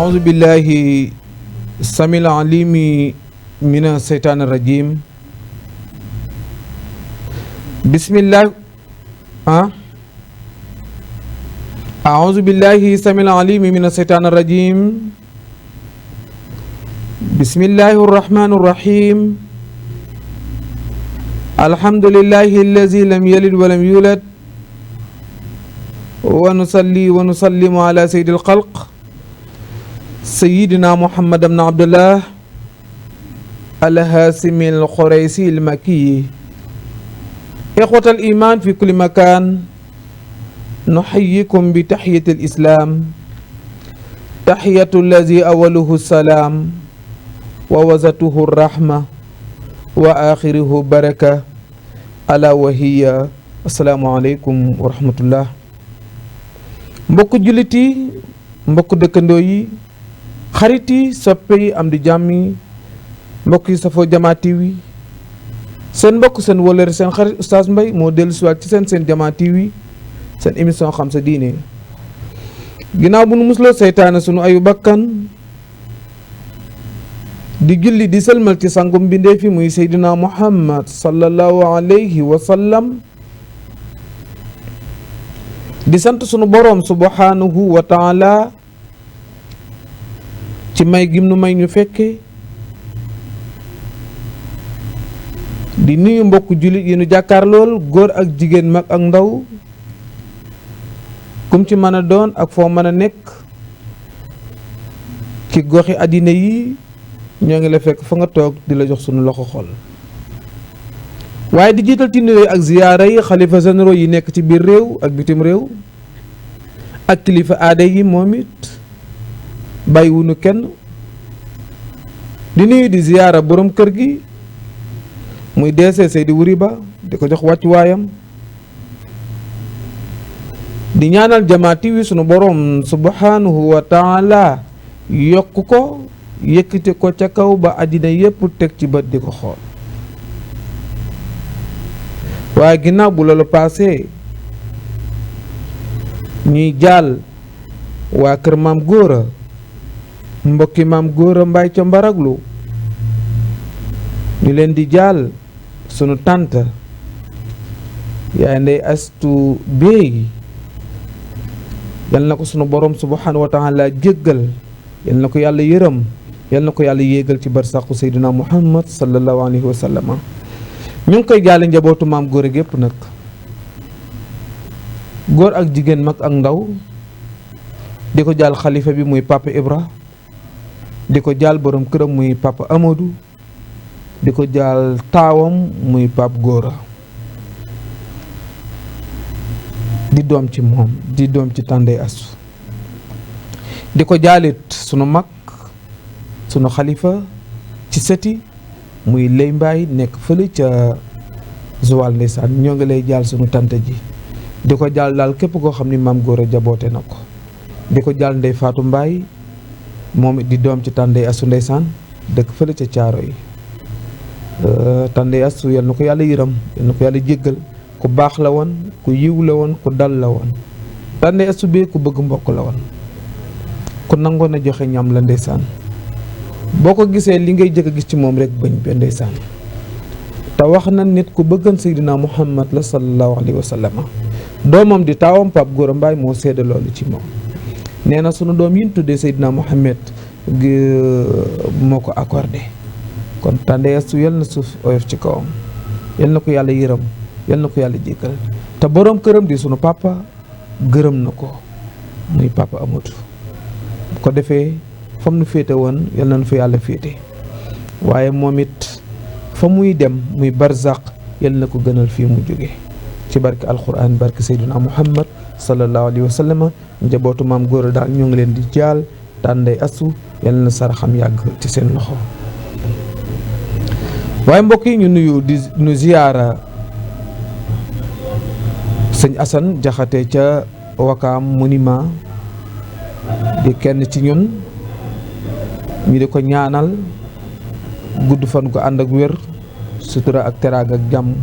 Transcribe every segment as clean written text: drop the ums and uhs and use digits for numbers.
أعوذ بالله السميع العليم من الشيطان الرجيم بسم الله أعوذ بالله السميع العليم من الشيطان الرجيم بسم الله الرحمن الرحيم الحمد لله الذي لم يلد ولم يولد ونصلي ونسلم على سيد الخلق سيدنا محمد بن عبد الله الهاشمي القريشي المكي. إخوة الإيمان في كل مكان نحييكم بتحية الإسلام تحية الذي أوله السلام ووسطه الرحمة وآخره بركة ألا وهي السلام عليكم ورحمة الله. mbokk jullit yi mbokk dëkkandoo yi xarit yi soppe yi am di jàmm yi mbokk yi safoo Jamaa TV seen mbokk seen wóllëre seen xarit Oustaz Mbaye moo dellu siwaat ci seen Jamaa TV seen émission xam sa diine. ginnaaw bu nu musloo seytaane sunu ayu bakkan di julli di sëlmal ci sangum bindee fi muy Seydina Muhammad sallallahu alayhi wa sallam di sant sunu boroom subhanahu wa taala ci may gim nu may ñu fekke di nuyu mbokk jullit yi nu jàkkaar lool góor ak jigéen mag ak ndaw kum ci mën a doon ak foo mën a nekk ci goxi àddina yi ñoo ngi la fekk fa nga toog di la jox sunu loxo xol waaye di jiital ci nuyoo ak ziyaara yi xalifa généraux yi nekk ci biir réew ak bitim réew ak kilifa aada yi moom it bàyyiwunu kenn di nuyu di ziyaara borom kër gi muy DC Seydi Wuri Ba di ko jox wàccuwaayam di ñaanal Jamaa TV sunu borom subhanahu wa taala yokk ko yëkkite ko ca kaw ba àddina yépp teg ci bët di ko xool. waaye ginnaaw bu loolu paasee ñuy jaal waa kër maam góora mbokki maam góora mbaay ca mbaraglu ñu leen di jaal sunu tànt yaay ndey astu béy yal na ko sunu borom subhanahu wa taala jéggal yal na ko yàlla yërëm yal na ko yàlla yéegal ci barsàqu seydina muhammad sallallahu alayhi wa sallam. ñu ngi koy jaale njabootu maam góor ak yépp nag góor ak jigéen mag ak ndaw di ko jaal xalifa bi muy papa Ibra di ko jaal borom këram muy papa Amadou di ko jaal taawam muy pap góora di doom ci moom di doom ci tàndey asu di ko jaalit sunu mag sunu xalifa ci sëti muy lay mbaay nekk fële ca Joal ndeysaan ñoo ngi lay jaal sunu tante ji di ko jaal daal képp koo xam ni maam góor a jaboote na ko di ko jaal ndey faatu mbaay moom it di doom ci tàndey asu ndeysaan dëkk fële ca caaro yi tàndey asu yal na ko yàlla yërëm yal na ko yàlla jéggal ku baax la woon ku yiw la woon ku dal la woon tàndey asu bee ku bëgg mbokk la woon ku nangoon a joxe ñam la ndeysaan boo ko gisee li ngay jëkk a gis ci moom rek bañ be ndeysaan te wax na nit ku bëggan Seydina Muhammad la sallallahu alayhi wa sallam. doomam di taawam Pape Gora Mbaye moo seede loolu ci moom nee na sunu doom yi ñu tuddee Seydina Muhammad moo ko accordé kon tàndeesu yal na suuf oyof ci kawam yal na ko yàlla yërëm yal na ko yàlla jéggal te borom këram di sunu papa gërëm na ko muy papa Amadou bu ko defee fam nu féete woon yal na nu fa yàlla féete waaye moom it fa muy dem muy barzaq yal na ko gënal fii mu jóge ci barke alquran barke Seydina Muhammad sallallahu alayhi wa sallam. njabootu maam góor daal ñoo ngi leen di jaal tànday asu yal na saraxam yàgg ci seen loxo. waaye mbokk yi ñu nuyu di nu ziyaara sëñ Assane Jaxate ca Wakaam monument di kenn ci ñun ñu di ko ñaanal gudd fan ko ànd ak wér sutura ak teraanga ak jàmm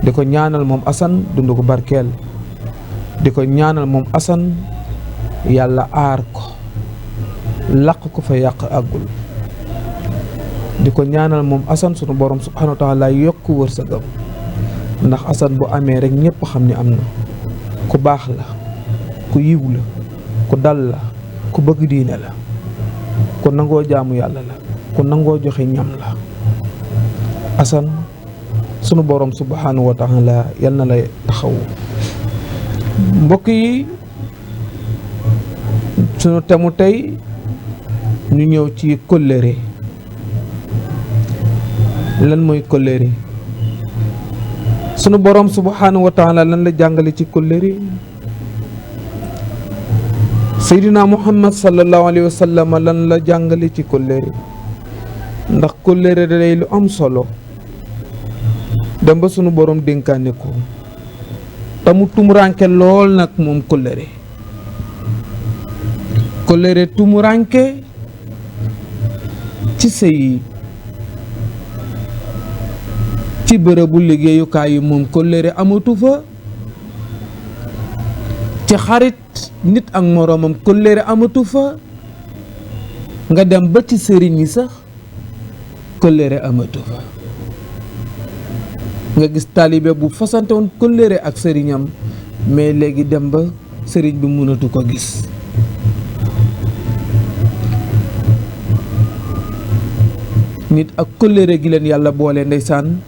di ko ñaanal moom Assane dund ko barkeel di ko ñaanal moom Assane yàlla aar ko làq ko fa yàq àggul. di ko ñaanal moom Assane sunu borom subhanahu wa taala yokk wërsëgam ndax Assane bu amee rek ñépp xam ni am na ku baax la ku yiw la ku dal la ku bëgg diine la ku nangoo jaamu yàlla la ku nangoo joxe ñam la. Assane sunu borom subhanahu wa taala yal na la taxawu. mbokk yi sunu temu tey ñu ñëw ci kóllëre. lan mooy kóllëre? sunu borom subhanahu wa taala lan la jàngale ci kóllëre? Seydina Muhammad sallallahu alayhi wa sallam lan la jàngale ci kóllëre? ndax kóllëre day lu am solo dem ba sunu borom dénkaane ko te mu tumuranke lool nag moom kóllëre. kóllëre tumuranke ci sëy ci bërëbu liggéeyukaay yi moom kóllëre amatu fa. ci xarit nit ak moroomam kóllëre amatu fa. nga dem ba ci sëriñ yi sax kóllëre amatu fa. nga gis taalibe bu fasante woon kóllëre ak sëriñam mais léegi dem ba sëriñ bi mënatu ko gis. nit ak kóllëre gi leen yàlla boole ndeysaan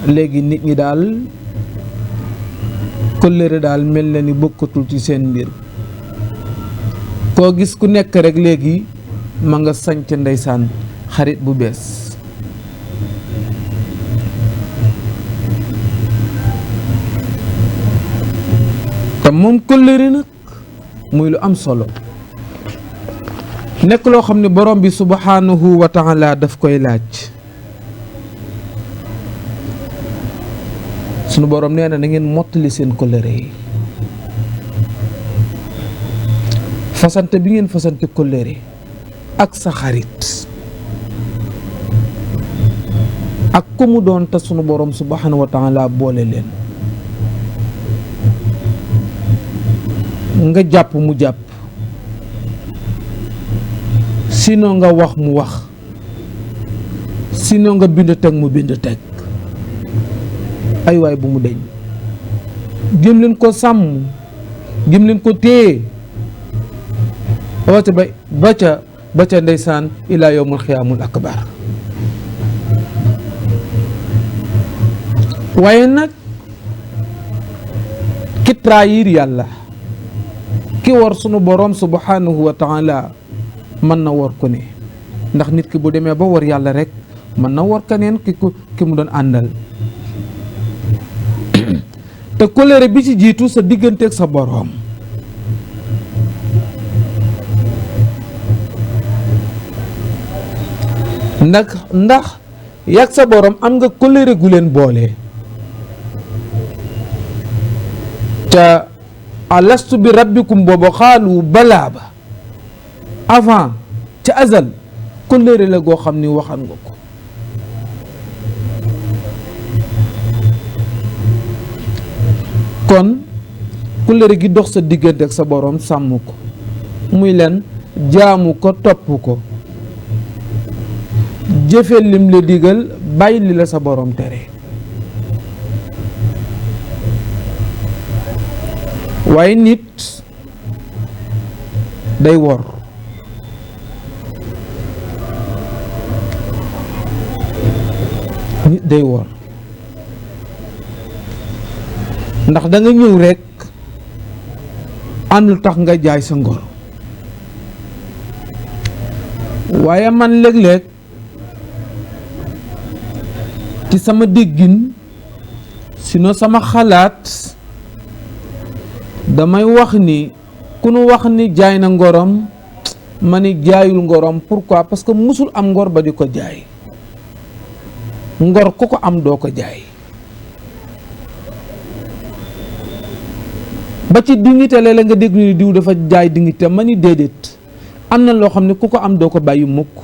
léegi nit ñi daal kóllëre daal mel na ni bokkatul ci seen mbir. koo gis ku nekk rek léegi ma nga sanc ndeysaan xarit bu bees. te moom kóllëre nag muy lu am solo nekk loo xam ne borom bi subhanahu wa taala daf koy laaj. sunu borom nee na ngeen mottali seen kóllëre yi. fasante bi ngeen fasante kóllëre ak sa xarit ak ku mu doon te sunu borom subhanahu wa taala boole leen. nga jàpp mu jàpp sinon nga wax mu wax sinon nga bind teg mu bind teg. ay waay bu mu deñ gëm leen ko sàmm gëm leen ko téye ba ca ndeysaan ilaa yawmul xiyaamul akbar. waaye nag ki trahir yàlla ki war sunu borom subhanahu wa taala mën na war ko ne ndax nit ki bu demee ba war yàlla rek mën na war keneen ki mu doon àndal. te kóllëre bi ci jiitu sa digganteeg sa boroom. ndax yàgg sa boroom am nga kóllëre gu leen boole. te alastu bi rabbikum boobu xaalu balaa ba avant ca azal kóllëre la goo xam ni waxan nga ko. kon kóllëre gi dox sa diggante ak sa boroom sàmm ko muy leen jaamu ko topp ko jëfe lim la digal bàyyi li la sa boroom tere. waaye nit day wor ndax da nga ñëw rekk am lu tax nga jaay sa ngor. waaye man léeg-léeg ci sama déggin sinon sama xalaat damay wax ni ku nu wax ni jaay na ngorom ma ni jaayul ngorom. pourquoi? parce que musul am ngor ba di ko jaay. ngor ku ko am doo ko jaay. ba ci dignité la nga dégg ni diw dafa jaay dignité ma ni déedéet am na loo xam ne ku ko am doo ko bàyyi mukk.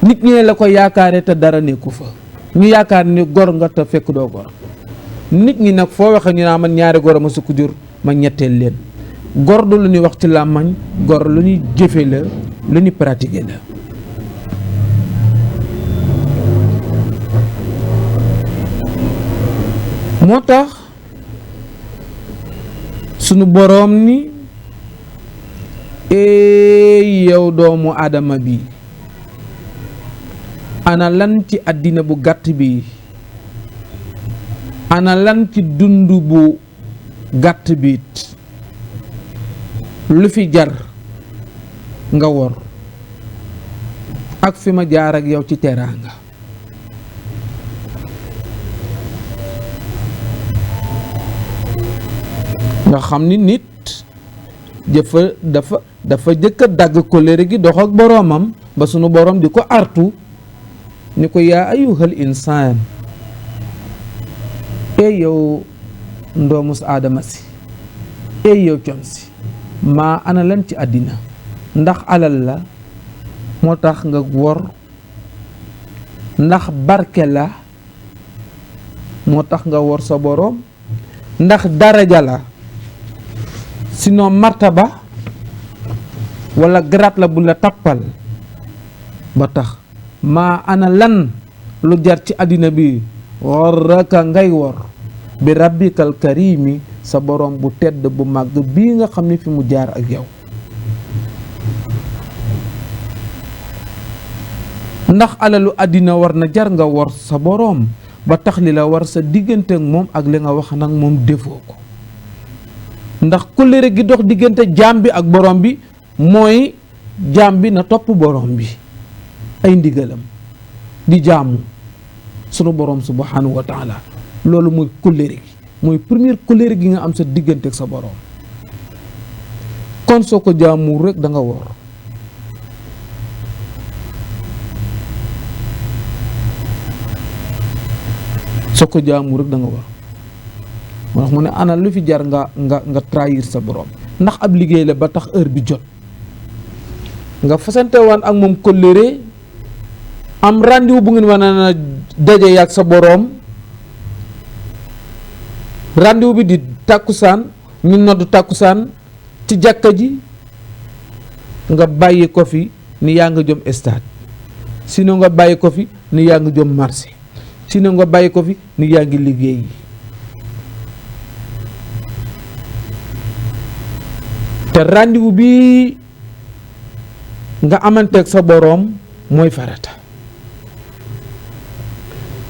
nit ñi la ko yaakaare te dara nekku fa ñu yaakaar ni gor nga te fekk doo gor. nit ñi nag foo waxee ñu naa man ñaari gor ma sukk jur ma ñetteel leen gor du lu ñuy wax ci làmmañ, gor lu ñuy jëfe la, lu ñuy pratiquer la. moo tax sunu boroom ni yow doomu aadama bi ana lan ci àddina bu gàtt bi, ana lan ci dund bu gàtt biit lu fi jar nga wor ak fi ma jaar ak yow ci teraanga. nga xam ni nit dafa jëkk a dagg kóllëre gi dox ak boroomam ba sunu boroom di ko artu ni ko yaa ayyuhal insaan yow ndoomus aadama si yow con si maa ana lan ci àddina ndax alal la moo tax nga wor, ndax barke la moo tax nga wor sa boroom, ndax daraja la sinon martaba wala garaat la bu la tappal ba tax maa ana lan lu jar ci àddina bi warraka ngay wor bi rabbikal karimi sa boroom bu tedd bu màgg bii nga xam ne fi mu jaar ak yow. ndax alalu àddina war na jar nga wor sa boroom ba tax li la war sa diggante ak moom ak li nga wax nag moom defoo ko. ndax kóllëre gi dox diggante jaam bi ak borom bi mooy jaam bi na topp borom bi ay ndigalam di jaamu sunu borom subhanahu wa taala. loolu mooy kóllëre gi, mooy première kóllëre gi nga am sa diggante ak sa borom. kon soo ko jaamuwul rek da nga wor. soo ko jaamuwul rek da nga wor. moo tax mu ne ana lu fi jar nga trahir sa borom. ndax ab liggéey la ba tax heure bi jot nga fasante waan ak moom kóllëre am rendez-vous bu ngeen war a daje ak sa borom. rendez-vous bi di tàkkusaan ñu nodd tàkkusaan ci jàkka ji nga bàyyi ko fi ni yaa nga jëm stade, sinon nga bàyyi ko fi ni yaa nga jëm marché, sinon nga bàyyi ko fi ni yaa ngi liggéey. te rendez-vous bi nga amanteeg sa boroom mooy farata,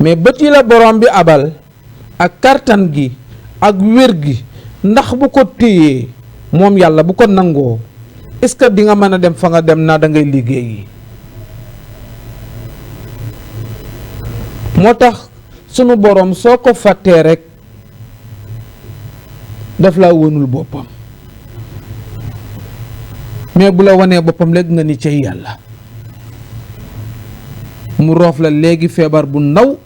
mais bët yi la boroom bi abal ak kartan gi ak wér gi ndax bu ko téyee moom yàlla bu ko nangoo est-ce que di nga mën a dem fa nga dem naa da ngay liggéey. moo tax sunu boroom soo ko fàttee rek daf laa wonul boppam, mais bu la wanee boppam léegi nga ni cay yàlla mu roof la léegi feebar bu ndaw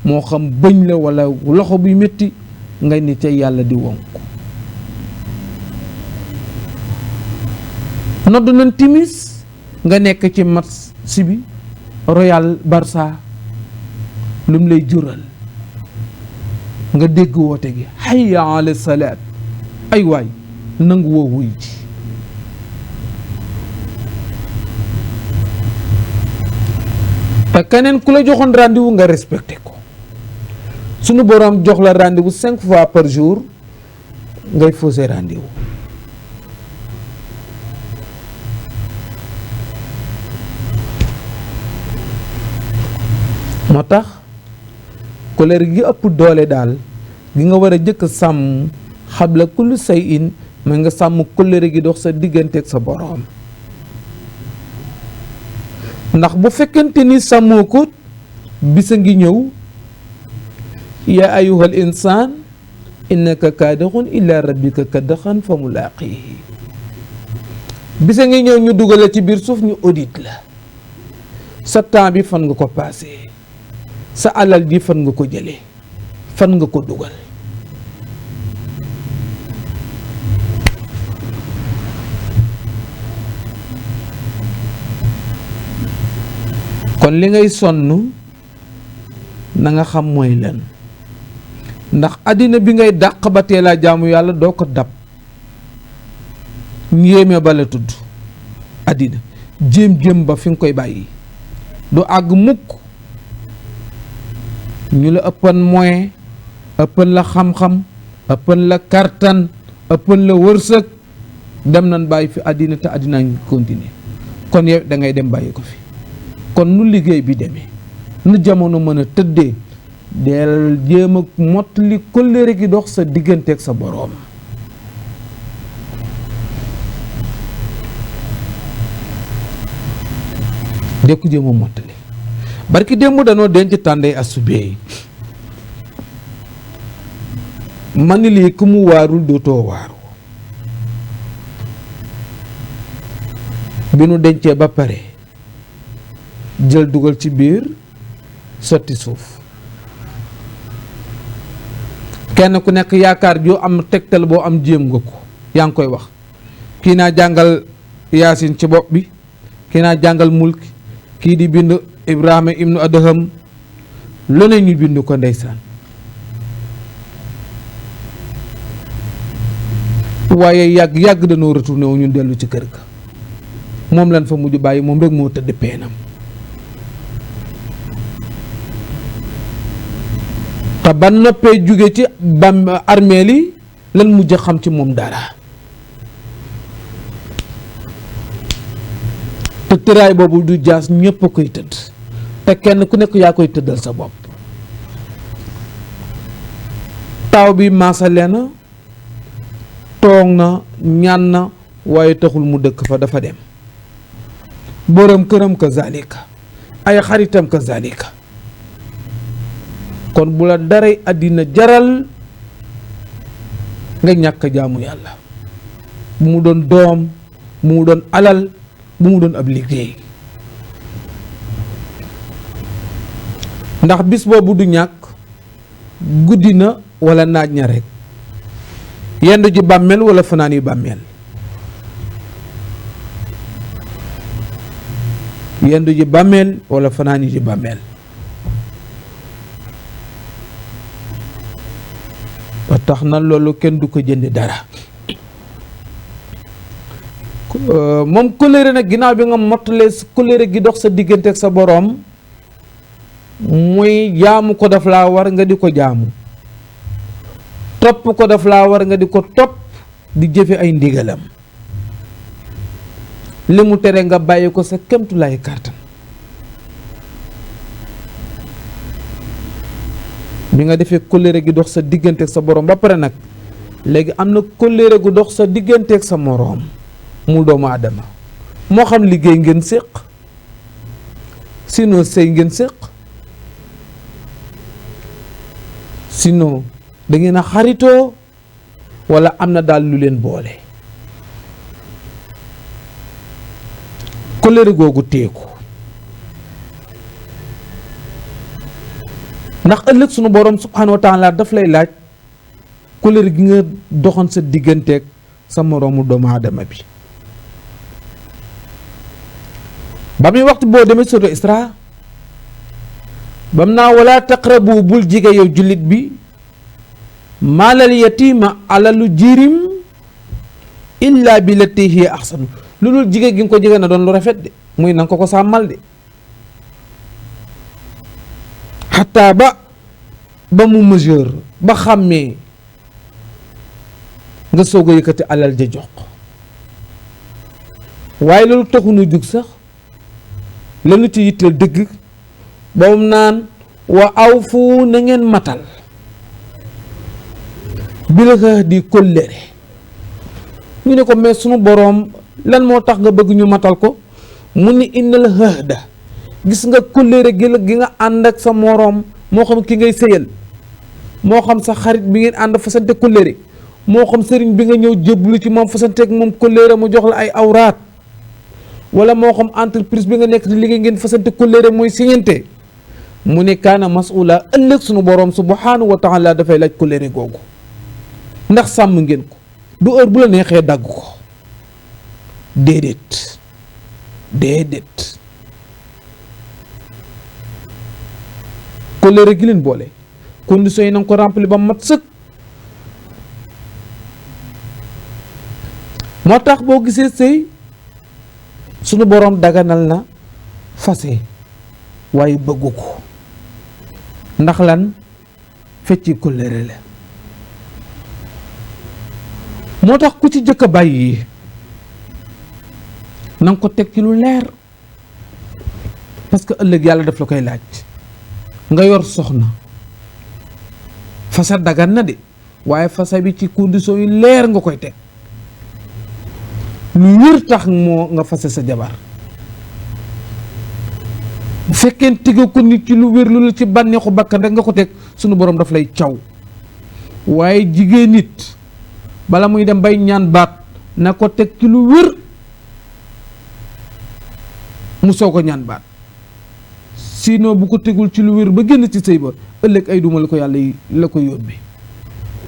moo xam bëñ la walla loxo buy metti ngay ni cay yàlla di wonk. nodd nañ timis nga nekk ci match bi Royal Barça lum lay jural nga dégg woote gi hayya ala salaat ay waay nangu woo wuy ji. te keneen ku la joxoon rendez-vous nga respecté ko. sunu boroom jox la rendez-vous 5 fois par jour ngay fausser rendez-vous. moo tax kóllëre gi ëpp doole daal gi nga war a jëkk sàmm xabla kulli shay'in ma nga sàmm kóllëre gi dox sa diggante ak sa boroom. ndax bu fekkente ni sàmmoo ko bisa ngi ñëw yaa ayyuhal insaan innaka kaadixun ila rabbika kadxan fa mulaaqihi. bisa ngi ñëw ñu dugale ci biir suuf ñu audit la sa temps bi fan nga ko passé, sa alal ji fan nga ko jëlee, fan nga ko dugal. kon li ngay sonn na nga xam mooy lan, ndax àddina bi ngay dàq ba teelaa jaamu yàlla doo ko dab. njéeme ba la tudd àddina jéem ba fi nga koy bàyyi du àgg mukk ñu la ëppan moyen ëppan la xam-xam ëppan la kartan ëppan la wërsëg dem nañ bàyyi fi àddina te àddina ngi continuer kon yow da ngay dem bàyyi ko fi kon nu liggéey bi demee nu jamono mën a tëddee del jéem a mottali kóllëre gi dox sa digganteeg sa boroom de ko jéem a mottali barki démb danoo denc tànday asubee man ni lii ku mu waarul dootoo waaru bi nu dencee ba pare jël dugal ci biir sotti suuf kenn ku nekk yaakaar joo am tegtal boo am jéem nga ko yaa ngi koy wax kii naa jàngal yaasin ci bopp bi kii naa jàngal mulk kii di bind Ibrahima ibnu Adham lu ne ñu bind ko ndeysaan waaye yàgg dañoo retourné wu ñun dellu ci kër ga moom lan fa mujj bàyyi moom rek moo tëdd peenam te ba noppee jóge ci bam armeel yi lan mujj xam ci moom dara te tëraay boobu du jaas ñépp a koy tëdd te kenn ku nekk yaa koy tëddal sa bopp taaw bi maasale na toog na ñaan na waaye taxul mu dëkk fa dafa dem borom këram ka zalika ay xaritam ka zalika kon bu la daray àddina jaral nga ñàkk jaamu yàlla bu mu doon doom bu mu doon alal bu mu doon ab liggéey ndax bis boobu du ñàkk guddi na wala naaj na rek yendu ji bàmmeel wala fanaan yi bàmmeel yendu ji bàmmeel wala fanaan yi ji bàmmeel ba tax na loolu kenn du ko jënd dara moom kóllëre nag ginnaaw bi nga mottalee kóllëre gi dox sa diggante ak sa boroom muy jaamu ko daf laa war nga di ko jaamu topp ko daf laa war nga di ko topp di jëfe ay ndigalam li mu tere nga bàyyi ko sa kemtulaay kàttan bi nga defee kóllëre gi dox sa diggante ak sa boroom ba pare nag léegi am na kóllëre gu dox sa diggante ak sa moroom mu doomu aadama moo xam liggéey ngeen séq sinon sëy ngeen séq sinon da ngeen a xaritoo walla am na daal lu leen boole kóllëre googu teeku ndax ëllëg sunu boroom subhanahu wa taala daf lay laaj kóllëre gi nga doxoon sa digganteeg sa moroomu doomu aadama bi ba muy waxtu boo demee soto Isra bam naa wala taqrabu bul jige yow jullit bi maalal yatiima alalu jirim illa bi lati hiya ahsanu lu dul jige gi nga ko jige na doon lu rafet de muy nanga ko sàmmal de xataa ba mu mesure ba xàmmee nga soog a yëkkati alal ja jox waaye loolu taxu nu jug sax lanu ci yitteel dëgg boobu naan wa aw fu na ngeen matal bila xa di kóllëre ñu ne ko mais sunu boroom lan moo tax nga bëgg ñu matal ko mu ni innal hahda gis nga kóllëre gi nga ànd ak sa moroom moo xam ki ngay sëyal moo xam sa xarit bi ngeen ànd fasante kóllëre moo xam sëriñ bi nga ñëw jébbalu ci moom fasante ak moom kóllëre mu jox la ay awraat wala moo xam entreprise bi nga nekk di liggéey ngeen fasante kóllëre mooy siñante mu ne kaana mas'uula ëllëg sunu boroom subhaanahu wa taala dafay laaj kóllëre googu ndax sàmm ngeen ko du heure bu la neexee dagg ko déedéet kóllëre gi leen boole conditions yi nanga ko rempli ba mat sëkk moo tax boo gisee sëy sunu boroom daganal na fase waaye bëggu ko ndax lan fecci kóllëre la moo tax ku ci jëkk a bàyyi na nga ko teg ci lu leer parce que ëllëg yàlla daf la koy laaj nga yor soxna fase dagan na de waaye fase bi ci condition yu leer nga koy teg lu wér tax moo nga fase sa jabar bu fekkee tege ko nit ci lu wér lu la ci bànneexu bakkan rek nga ko teg sunu borom daf lay caw waaye jigéen nit bala muy dem bay ñaan baat na ko teg ci lu wér mu soo ko ñaan baat sinon bu ko tegul ci lu wér ba génn ci sëy ba ëllëg ay duma la ko yàlla la ko yóbbee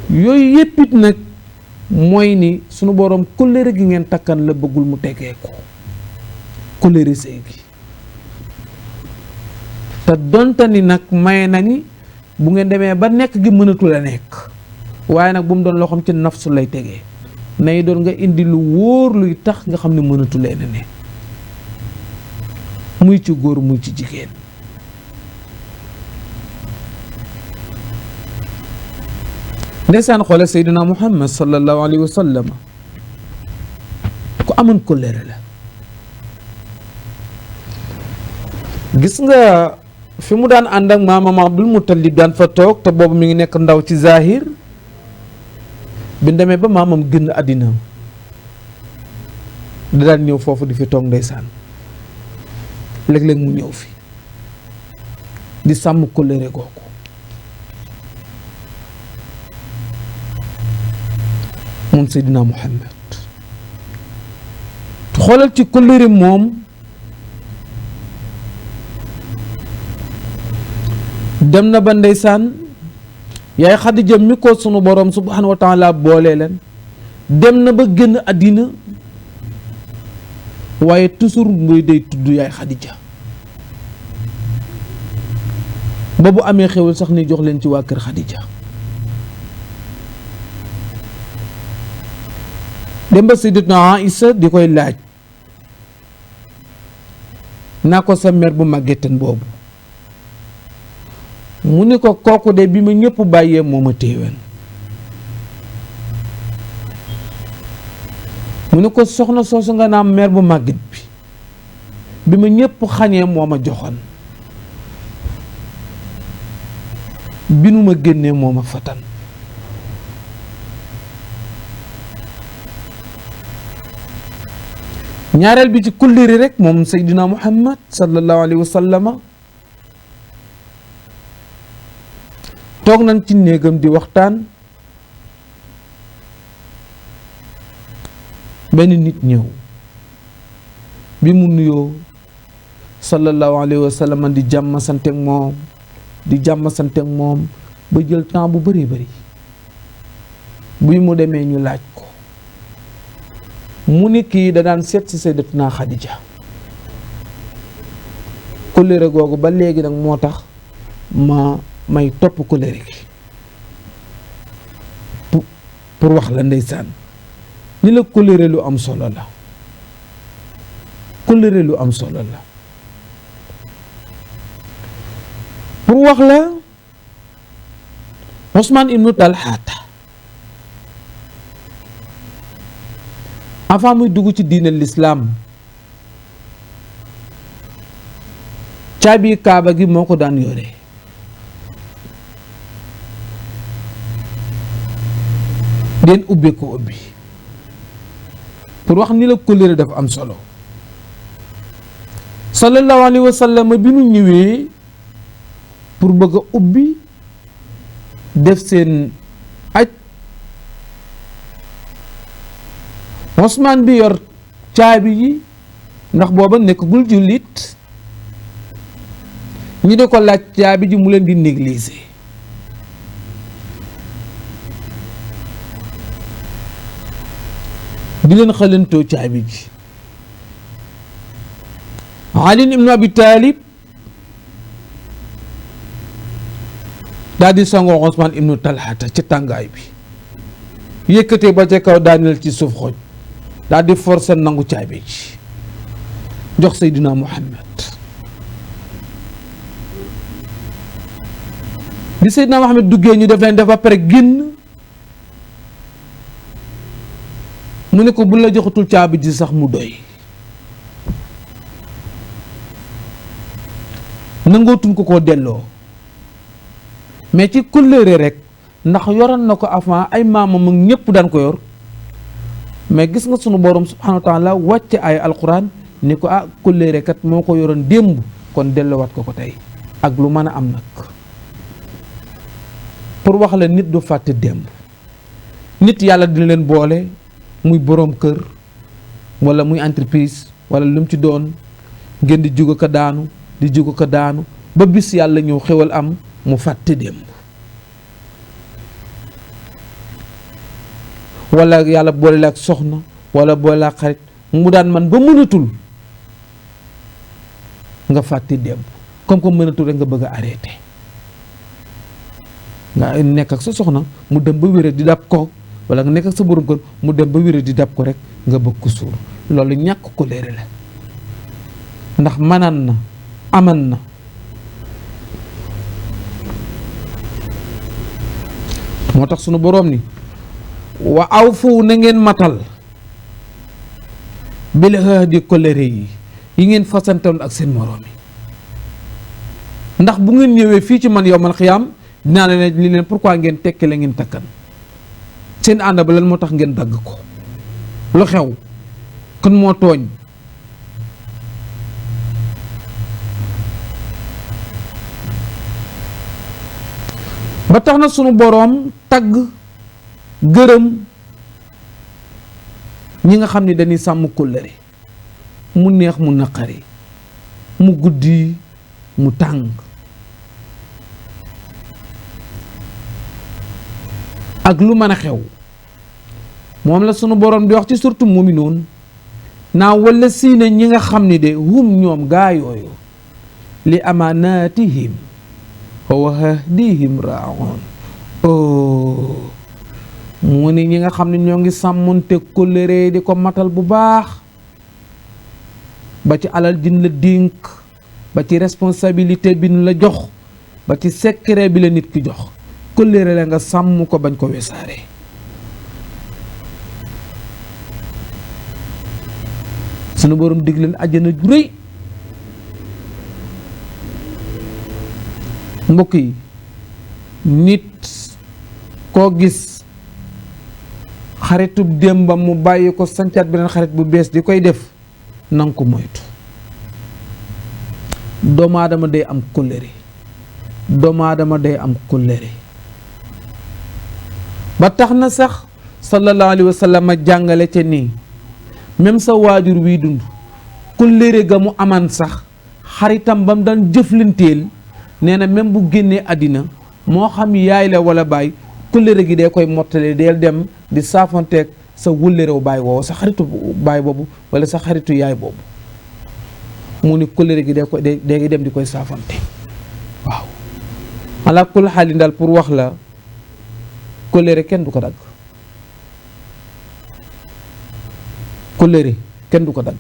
yooyu yépp it nag mooy ni sunu borom kóllëre gi ngeen takkan la bëggul mu tegee ko kóllëre sëy gi te donte ni nag maye na ni bu ngeen demee ba nekk gi mënatul a nekk waaye nag bu mu doon loo xam ci nafsu lay tegee nay doon nga indi lu wóor luy tax nga xam ne mënatu leen a ne muy ci góor muy ci jigéen ndeysaan xoole Seydina Muhammad sallallahu alayhi wa sallam ku amoon kóllëre la gis nga fi mu daan ànd ak maamam Abdul Muttalib daan fa toog te boobu mi ngi nekk ndaw ci zahir bi demee ba maamam génn àddina da daan ñëw foofu di fi toog ndeysaan léeg-léeg mu ñëw fi di sàmm kóllëre googu moom Seydina Muhammad xoolal ci kóllëre moom dem na ba ndeysaan yaay Xadija mi ko sunu borom subhanahu wa taala boole leen dem na ba génn àddina waaye toujours muy day tudd yaay Xadija ba bu amee xewal sax ni jox leen ci waa kër Xadija dem ba Sayyidatuna Aïsa di koy laaj naa ko sa mère bu màggeteen boobu mu ni ko kooku de bi ma ñëpp bàyyee moo ma téewen mu ni ko soxna soosu nga naam mère bu màgget bi ma ñëpp xañee moo ma joxoon bi nu ma génnee moo ma fatan ñaareel bi ci kulliri rek moom Seydina Muhammad sallallahu alayhi wa sallama toog nañ ci néegam di waxtaan benn nit ñëw bi mu nuyoo sallallahu alayhi wa sallam di jàmm santeek moom di jàmm santeek moom ba jël temps bu bari bari buy mu demee ñu laaj ko mu ni kii da daan seet si Sayyidatuna Xadija kóllëre googu ba léegi nag moo tax may topp kóllëre gi pour wax la ndeysaan ni la kóllëre lu am solo la kóllëre lu am solo la pour wax la Usmaan ibnu Talhaata avant muy dugg ci diine lislaam caabi kaaba gi moo ko daan yore den ubbi ko ubbi pour wax ni la kóllëre dafa am solo sallallahu alayhi wa sallam bi mu ñëwee pour bëgg a ubbi def seen aj Usmaan bi yor caabi yi ndax booba nekkagul jullit ñi di ko laaj caabi ji mu leen di négliger di leen xalantoo caabi ji Ali ibnu Abi Talib daal di songoo Usmaan ibnu Talhata ci tàngaay bi yëkkatee ba ca kaw daaneel ci suuf xoj daal di forcer nangu caabi ji jox Seydina Muhammad. bi Seydina Muhammad duggee ñu def leen def ba pare génn mu ne ko bu la joxatul caabi ji sax mu doy. nangootuñ ko koo delloo mais ci kóllëre rek ndax yoroon na ko avant ay maamam ak ñëpp daan ko yor mais gis nga sunu borom subhanahu wa taala wàcce ay alquran ni ko kóllëre kat moo ko yoroon démb kon delloowaat ko tey ak lu mën a am nag pour wax la nit du fàtte démb. nit yàlla dina leen boole muy boroom kër wala muy entreprise wala lu mu ci doon ngeen di jóg ko daanu di jóg ko daanu ba bis yàlla ñëw xewal am mu fàtte démb. wala yàlla boole la ak soxna wala boole la ak xarit mu daan man ba mënatul nga fàtte démb comme que mënatul rek nga bëgg a arrêté. nga nekk ak sa soxna mu dem ba wéré di dab ko wala nga nekk ak sa borom kër mu dem ba wéré di dab ko rek nga bëgg ko suur loolu ñàkk ko leere la ndax manaan na aman na. moo tax sunu boroom ni wa awfu na ngeen matal bil ahdi kóllëre yi ngeen fasantoon ak seen moroom yi ndax bu ngeen ñëwee fii ci man yowmal xiyaam dinaa leen li leen pourquoi ngeen tekki la ngeen takkan seen ànd ba lan moo tax ngeen dagg ko lu xew kon moo tooñ. ba tax na sunu boroom tagg gërëm ñi nga xam ni dañuy sàmm kóllëre mu neex mu naqari mu guddi mu tàng ak lu mën a xew moom la sunu boroom di wax ci surtout mu'minuun naa wala siina ñi nga xam ni de hum ñoom gaa yooyu li amaanaatihim wa ahdihim raa'uun mu ni ñi nga xam ne ñoo ngi sàmmonte kóllëre di ko matal bu baax ba ci alal jin la dénk ba ci responsabilité bi nu la jox ba ci secret bi la nit ki jox kóllëre la nga sàmm ko bañ ko wesaare. sunu borom dig leen àjjana ju rëy mbokk yi nit koo gis xaritub démbam mu bàyyi ko sancaat beneen xarit bu bees di koy def nanga ko moytu. doomu aadama day am kóllëre doomu aadama day am kóllëre ba tax na sax sallallahu alayhi wa sallam jàngale ca nii même sa waajur wiy dund kóllëre ga mu aman sax xaritam ba mu daan jëflanteel nee na même bu génnee àddina moo xam yaay la wala baay kóllëre gi dee koy mottale deel dem di saafonteeg sa wëllërew baay woowu sa xaritu baay boobu wala sa xaritu yaay boobu mu ni kóllëre gi dee dem di koy saafonte. waaw ala kul xaalin daal pour wax la kóllëre kenn du ko dagg kóllëre kenn du ko dagg.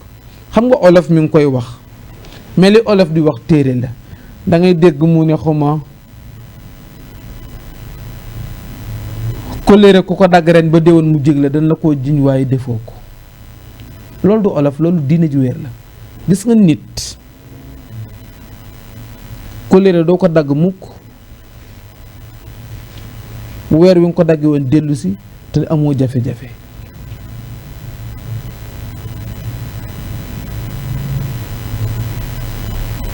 xam nga olof mi ngi koy wax mais li olof di wax téere la da ngay dégg mu ne xuma kóllëre ku ko dagg ren ba déwoon mu jég la dañ la koo jiñ waaye defoo ko loolu du olof loolu diine ju wér la. gis nga nit kóllëre doo ko dagg mukk weer wi nga ko dagg woon dellu si te amoo jafe-jafe.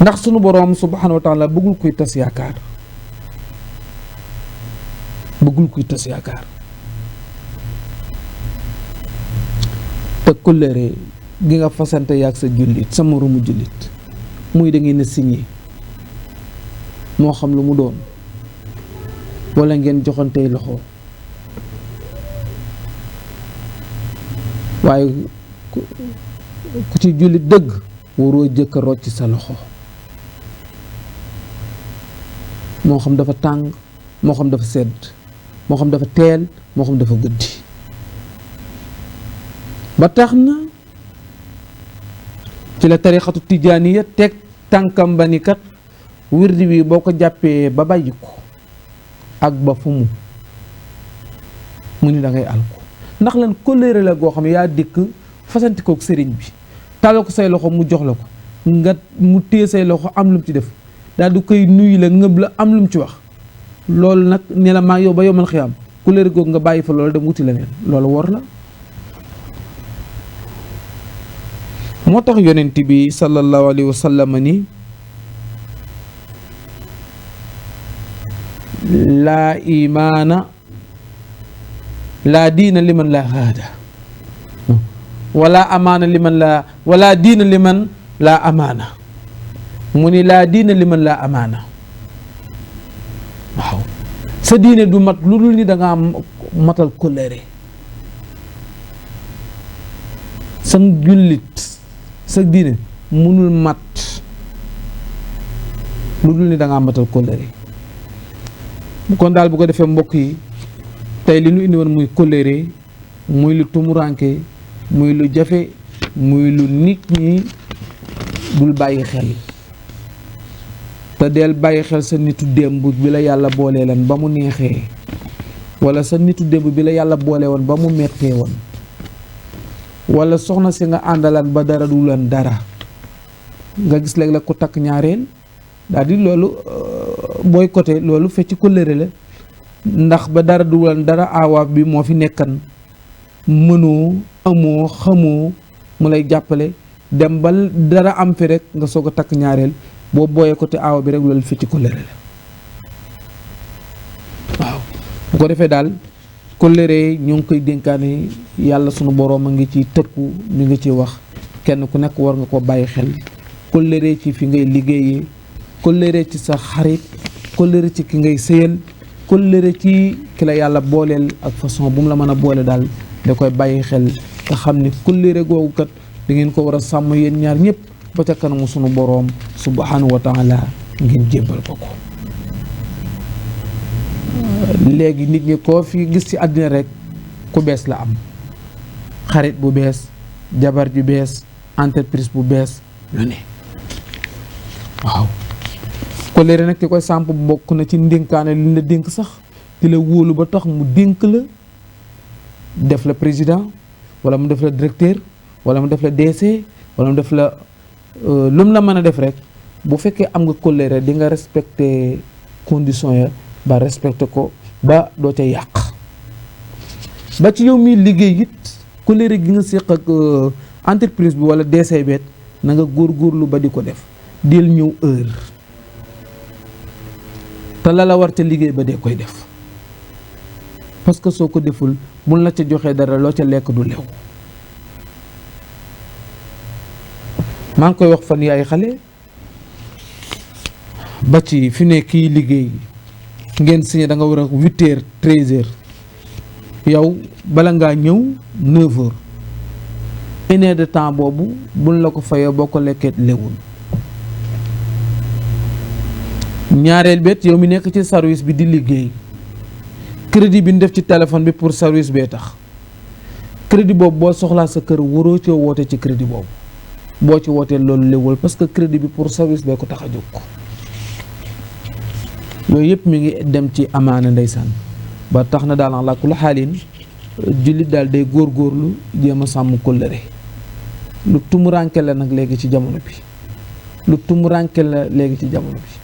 ndax sunu boroom subhanahu wa taala bëggul kuy tas yaakaar bëggul kuy tas yaakaar te kóllëre gi nga fasante yaag sa jullit sa moromu jullit muy da ngeen a signé moo xam lu mu doon wala ngeen joxantey loxo waaye ku ci jullit dëgg waroo jëkk a rocc sa loxo moo xam dafa tàng moo xam dafa sedd moo xam dafa teel moo xam dafa guddi ba tax na ci la tariqatu tijaaniya teg tànkam ba ni kat wirdi wi boo ko jàppee ba bàyyi ko ak ba fu mu ni da ngay alko ndax lan kóllëre la goo xam ne yaa dikk fasanti kook sëriñ bi tàllal ko say loxo mu jox la ko nga mu téye say loxo am lu mu ci def daal du koy nuyu la ngëb la am lu mu ci wax loolu nag ne la maa yow ba yomal xiyaam kóllëre googu nga bàyyi fa loolu dem wuti leneen loolu wor la. moo tax yonent bi sallallahu alayhi wa sallam ni laa imaana laa diina liman laa haada wala amaana liman laa wala diina liman laa amaana mu ni laa diina liman laa amaana waaw sa diine du mat lu dul ni da nga matal kóllëre sa jullit sa diine mënul mat lu dul ni da nga matal kóllëre kon daal bu ko defee mbokk yi tey li ñu indi woon muy kóllëre muy lu tumuranke muy lu jafe muy lu nit ñi dul bàyyi xel te del bàyyi xel sa nitu démb bi la yàlla boole leen ba mu neexee wala sa nitu démb bi la yàlla boole woon ba mu mettee woon wala soxna si nga àndalaan ba dara du leen dara nga gis léeg la ku takk ñaareel daal di loolu boycotté loolu fecc kóllëre la ndax ba dara du leen dara aawaaf bi moo fi nekkan mënoo amoo xamoo mu lay jàppale dem ba dara am fi rek nga soog a takk ñaareel boo boycotté aawa bi rek loolu fecc kóllëre la waaw bu ko defee daal kóllëre ñoo ngi koy dénkaane yàlla sunu boroom a ngi ci tëkku mi ngi ci wax kenn ku nekk war nga ko bàyyi xel kóllëre ci fi ngay liggéeyee kóllëre ci sa xarit kóllëre ci ki ngay sëyal kóllëre ci ki la yàlla booleel ak façon bu mu la mën a boole daal da koy bàyyi xel te xam ni kóllëre googu kat da ngeen ko war a sàmm yéen ñaar ñëpp ba ca kanamu sunu boroom subhanahu wa taala ngeen jébbal ko ko. léegi nit ñi koo fi gis ci àddina rek ku bees la am xarit bu bees jabar ju bees entreprise bu bees lu ne waaw kóllëre nag ki koy sàmp bokk na ci ndénkaane li la dénk sax di la wóolu ba tax mu dénk la def la président wala mu def la directeur wala mu def la DC wala mu def la lu mu la mën a def rek bu fekkee am nga kóllëre di nga respecté conditions ya ba respecté ko ba doo ca yàq ba ci yow mii liggéey it kóllëre gi nga séq ak entreprise bi wala DC bet na nga góorgóorlu ba di ko def del ñëw heure te la war ca liggéey ba dee koy def parce que soo ko deful mun la ca joxee dara loo ca lekk du lew maa ngi koy wax fan yi ay xale ba ci fi ne kii liggéey ngeen signé da nga war a 8h 13h yow bala ngaa ñëw 9h 1 heure de temps boobu buñ la ko fayoo boo ko lekkee lewul ñaareel bet yow mi nekk ci service bi di liggéey crédit bi ñu def ci téléphone bi pour service bee tax crédit boobu boo soxlaa sa kër waroo ci woote ci crédit boobu boo ci wootee loolu lewul parce que crédit bi pour service bee ko tax a jóg ko yooyu yëpp mi ngi dem ci amaana ndeysaan ba tax na daal ala kulli xaalin jullit daal day góorgóorlu jéem a sàmm kóllëre lu tumuranke la nag léegi ci jamono bi lu tumuranke la léegi ci jamono bi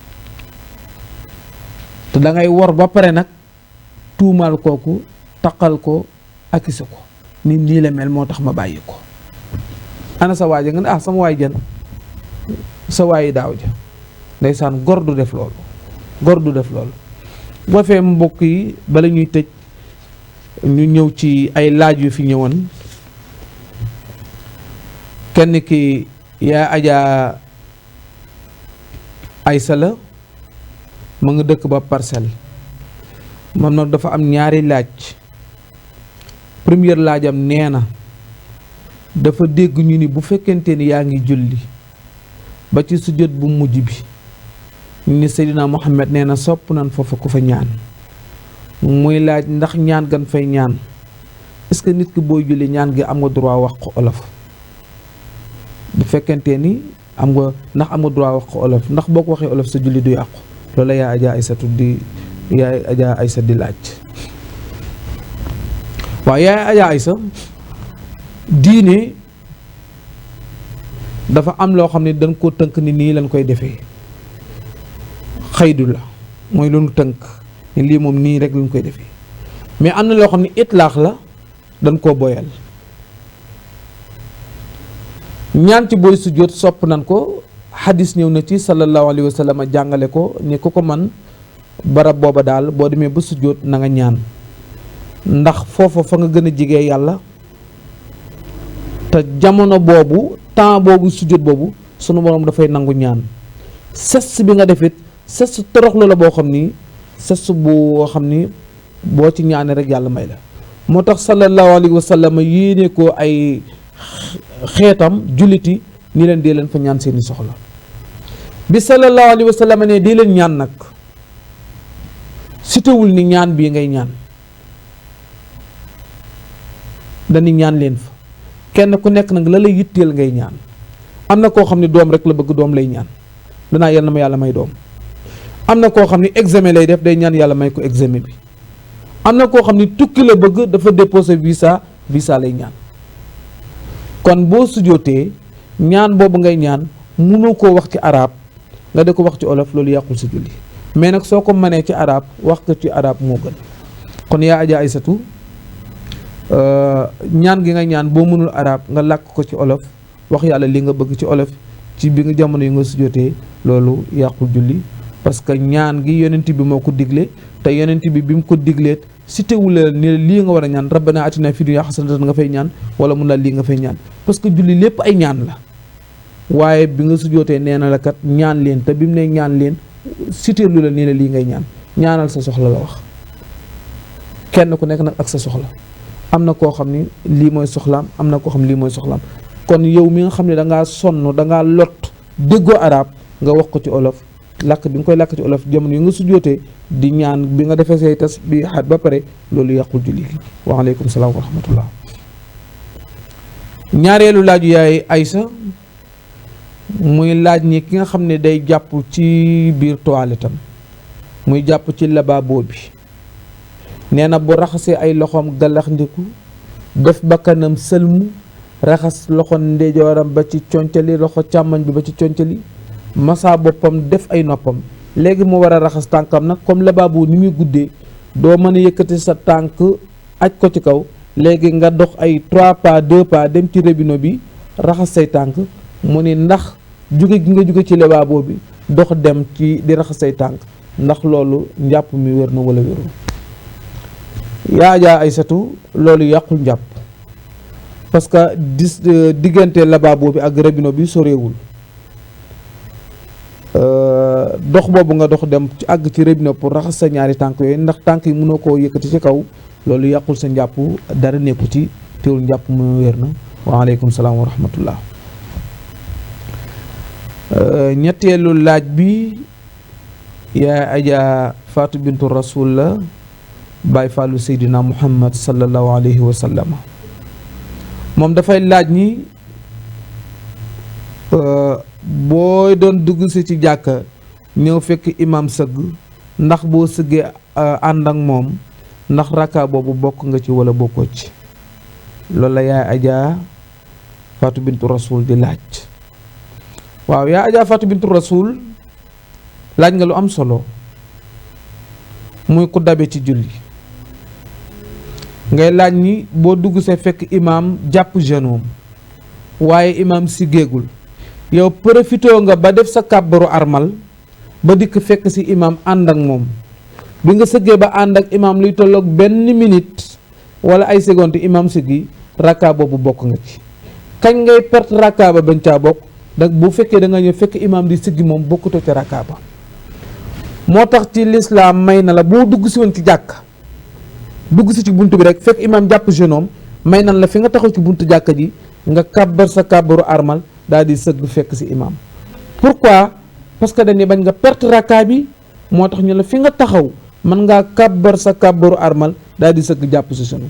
te da ngay wor ba pare nag tuumaal kooku taqal ko akise ko ni nii la mel moo tax ma bàyyi ko ana sa waay ja nga ne ah sama waay jan sa waayi daaw ja ndeysaan gor du def loolu gor du def loolu boo fee mbokk yi bala ñuy tëj ñu ñëw ci ay laaj yu fi ñëwoon kenn ki yaa ajaa Aysa la ma nga dëkk ba Parcelles man nag dafa am ñaari laaj première laajam nee na dafa dégg ñu ni bu fekkente ni yaa ngi julli ba ci sujjóot bu mujj bi ni Seydina Muhammad nee na sopp nan foofu ku fa ñaan muy laaj ndax ñaan gan fay ñaan est-ce que nit ki booy julli ñaan gi am nga droit wax ko olof bu fekkente ni am nga ndax am nga droit wax ko olof ndax boo ko waxee olof sa julli du yàqu loolu la yaa Adja Aysatu di laaj. waaw yaa Adja Aysa diine dafa am loo xam ne dañ koo tënk ni nii lañ koy defee xaydu la mooy lu ñu tënk ni lii moom nii rek lañ koy defee mais am na loo xam ne itlaax la dañ koo boyal. ñaan ci booy sujjóot sopp nan ko xadis ñëw na ci sallallahu alayhi wa sallam jàngale ko ni ku ko man barab booba daal boo demee ba sujjóot na nga ñaan ndax foofa fa nga gën a jege yàlla te jamono boobu temps boobu sujjóot boobu sunu borom dafay nangu ñaan ses bi nga defit ses toroxlu la boo xam ni ses boo xam ni boo ci ñaanee rek yàlla may la moo tax sallallahu alayhi wa sallam yéene ko ay xeetam julliti ni leen dee leen fa ñaan seeni soxla bi sallallahu alayhi wa sallam ne dee leen ñaan nag sitewul ni ñaan bii ngay ñaan dañu ñaan leen fa kenn ku nekk nag la lay yitteel ngay ñaan am na koo xam ne doom rek la bëgg doom lay ñaan danaa yal na ma yàlla may doom am na koo xam ne examen lay def day ñaan yàlla may ko examen bi am na koo xam ne tukki la bëgg dafa déposé visa lay ñaan kon boo sujootee ñaan boobu ngay ñaan mënoo koo wax ci arab nga de ko wax ci olof loolu yàqul sa julli mais nag soo ko mënee ci arab wax ko ci arab moo gën kon yaa Adja Aysatu ñaan gi nga ñaan boo mënul arab nga làkk ko ci olof wax yàlla li nga bëgg ci olof ci bi nga jamono yi nga sujootee loolu yàqul julli parce que ñaan gi yonent bi moo ko digle te yonent bi mu ko digleet si teewul ni lii nga war a ñaan rabbana atina fi dunya hasanatan nga fay ñaan wala mun la lii nga fay ñaan parce que julli lépp ay ñaan la waaye bi nga sujootee nee na la kat ñaan leen te bi mu ne ñaan leen siteelu la nii la lii ngay ñaan ñaanal sa soxla la wax kenn ku nekk nag ak sa soxla am na koo xam ni lii mooy soxlaam am na koo xam lii mooy soxlaam kon yow mi nga xam ne dangaa sonn dangaa lot déggoo arab nga wax ko ci olof làkk bi nga koy làkk ci olof jamono yi nga sujootee di ñaan bi nga defee say tas bi xaat ba pare loolu yàqul julli gi waaleykum salaam wa rahmatullah. ñaareelu laaju yaay Aysa muy laaj ni ki nga xam ne day jàpp ci biir toilette am muy jàpp ci lavabo bi nee na bu raxasee ay loxoom galax ndiku def bakkanam sëlmu raxas loxo ndeyjooram ba ci concali loxo càmmoñ bi ba ci concali masa boppam def ay noppam léegi mu war a raxas tànkam nag comme lavabo ni muy guddee doo mën a yëkkati sa tànk aj ko ci kaw léegi nga dox ay 3 pas 2 pas dem ci robinet bi raxas say tànk mu ni ndax jóge gi nga jóge ci lavabo bi dox dem ci di raxas say tànk ndax loolu njàpp mi wér na wala wérul yaa Adja Aysatu loolu yàqul njàpp parce que diggante lavabo bi ak robinet bi soreewul dox boobu nga dox dem ci àgg ci robinet pour raxas sa ñaari tànk yooyu ndax tànk yi mënoo koo yëkkati ci kaw loolu yàqul sa njàpp dara nekku ci teewul njàpp mu wér na waaleykum salaam wa rahmatullah. ñetteelu laaj bi yaa Adja Fatou bintu Rasul la Baay Faalu Seydina Muhammad sallallahu alayhi wa sallam moom dafay laaj ni boo doon dugg si ci jàkka ñëw fekk imam sëgg ndax boo sëggee ànd ak moom ndax rakka boobu bokk nga ci wala bokkoo ci loolu la yaa Adja Fatou bintu Rasul di laaj. waaw yaa Adja Fatou bintu Rasul laaj nga lu am solo muy ku dabe ci julli ngay laaj ni boo dugg see fekk imaam jàpp genoom waaye imaam si géegul yow profitoo nga ba def sa kàbbaru armal ba dikk fekk si imaam ànd ak moom bi nga sëggee ba ànd ak imaam luy tolloog benn minute wala ay seconde imaam siggi rakka boobu bokk nga ci kañ ngay perte rakka ba bañ caa bokk nag bu fekkee da nga ñëw fekk imaam di siggi moom bokkutoo ca rakka ba moo tax ci lislaam may na la boo dugg si woon ci jàkk dugg si ci bunt bi rek fekk imaam jàpp genoom may na la fi nga taxaw ci buntu jàkka ji nga kàbbar sa kàbbaru armal daal di sëgg fekk si imaam pourquoi parce que dañuy bañ nga perte rakka bi moo tax ñu la fi nga taxaw mën ngaa kàbbar sa kàbbaru armal daal di sëgg jàpp si genoom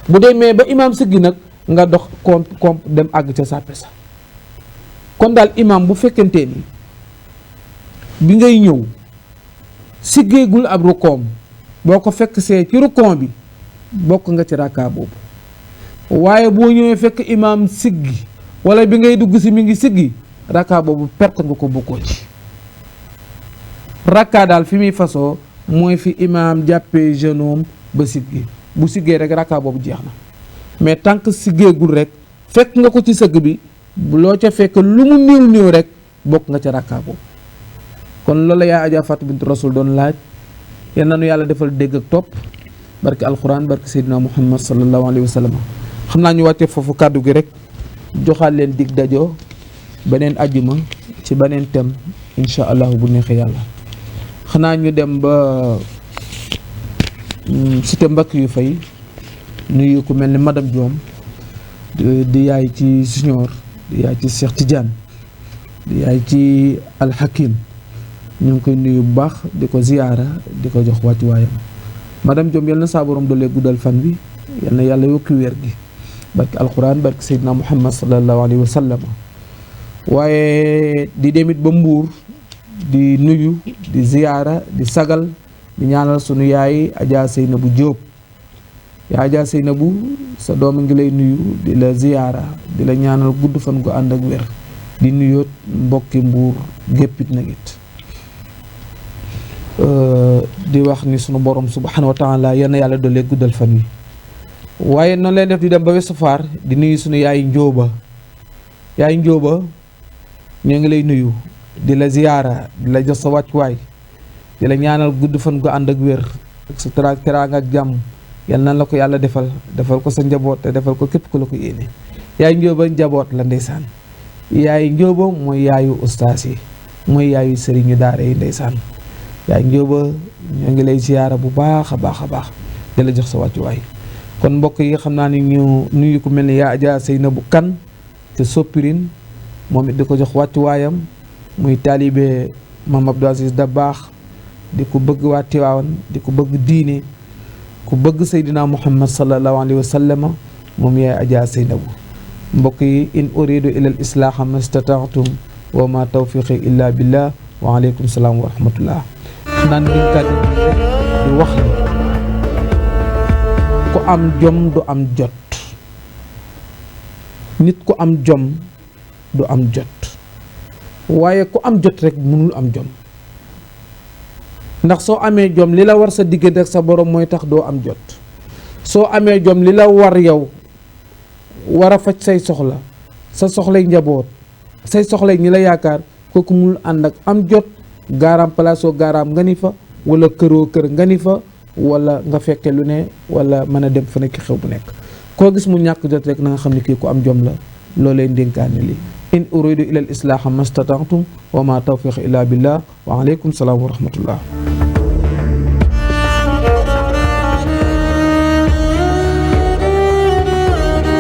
bu demee ba imaam siggi nag nga dox komp dem àgg ca sàppe sa. kon daal imaam bu fekkente ni bi ngay ñëw siggeegul ab rukoom boo ko fekk see ci rukoom bi bokk nga ci rakka boobu, waaye boo ñëwee fekk imaam siggi wala bi ngay dugg si mi ngi siggi rakka boobu perte nga ko, bokkoo ci. rakka daal fi muy fasoo mooy fi imaam jàppee genoom ba siggi, bu siggee rek rakka boobu jeex na. mais tant que siggeegul rek fekk nga ko ci sëgg bi, loo ca fekk lu mu néew néew rek bokk nga ca rakka boobu. kon loolu la yaa Adja Fatou Bintou Rasoul doon laaj. yal na nu yàlla defal dégg ak topp barke alquran barke Seydina Muhammad sallallahu alayhi wa sallam. xam naa ñu wàcce foofu kàddu gi rek joxaat leen dig dajoo beneen ajjuma ci beneen thème incha allah bu neexee yàlla. xanaa ñu dem ba cité mbakk yu fay nuyu ku mel ni madame Diom di yaay ci Junior, di yaay ci Cheikh Tidiane, di yaay ci Alhakim. ñu ngi koy nuyu bu baax di ko ziyaara di ko jox wàccu waayam. madame Diom yal na saa borom doole guddal fan bi, yal na yàlla yokki wér gi barke alquran barke Seydina Muhammad sallallahu alayhi wa sallam. waaye di demit ba Mbuur di nuyu di ziyaara di sagal di ñaanal sunu yaay Adja Seynabou Diop. yaa Adja Seynabou sa doom ngi lay nuyu di la ziyaara di la ñaanal gudd fan gu ànd ak wér, di nuyoot mbokki Mbuur géppit nag it. di wax ni sunu borom subhanahu wa taala yal na yàlla doole guddal fan yi. waaye noonu leen def di dem ba Ouest Foire di nuyu sunu yaay Njóoba. yaay Njóoba ñoo ngi lay nuyu di la ziyaara di la jox sa wàccuwaay, di la ñaanal gudd fan gu ànd ak wér ak sa teraanga ak jàmm. yal na la ko yàlla defal ko sa njaboot te defal ko képp ku la ko yéene. yaay Njóoba njaboot la ndeysaan. yaay Njóoba mooy yaayu ustaas yi, mooy yaayu sëriñu daara yi ndeysaan. yaay Njóoba ñoo ngi lay ziyaara bu baax a baax a baax di la jox sa wàccuwaay. kon mbokk yi xam naa ni ñu nuyu ku mel ni yaa Adja Seynabou Kan te Soppirin, moom it di ko jox wàccuwaayam, muy taalibe Mame Abdou Aziz Dabakh, di ko bëgg waa Tiwaawan, di ko bëgg diine, ku bëgg Seydina Muhammad sallallahu alayhi wa sallam, moom yaay Adja Seynabou. mbokk yi in uridu ila al islaaha ma stata'tum wa ma tawfiqi illa billah wa aleykum salaam wa rahmatullah. naan dinkat di wax ni ku am jom du am jot, nit ku am jom du am jot, waaye ku am jot rek mënul am jom. ndax soo amee jom li la war sa diggante ak sa borom mooy tax doo am jot. soo amee jom li la war yow war a faj say soxla, sa soxlay njaboot, say soxlay ñi la yaakaar, kooku mënul ànd ak am jot. gaaraam palaasoo gaaraam nga ni fa, wala këroo kër nga ni fa, wala nga fekke lu ne, wala mën a dem fa nekk xew bu nekk. koo gis mu ñàkk jot rek na nga xam ne kii ku am jom la. loolee ndénkaane li in uridu ila al islaaha mastata'tum wa ma tawfiq illa billah wa aleykum salaam wa rahmatullah.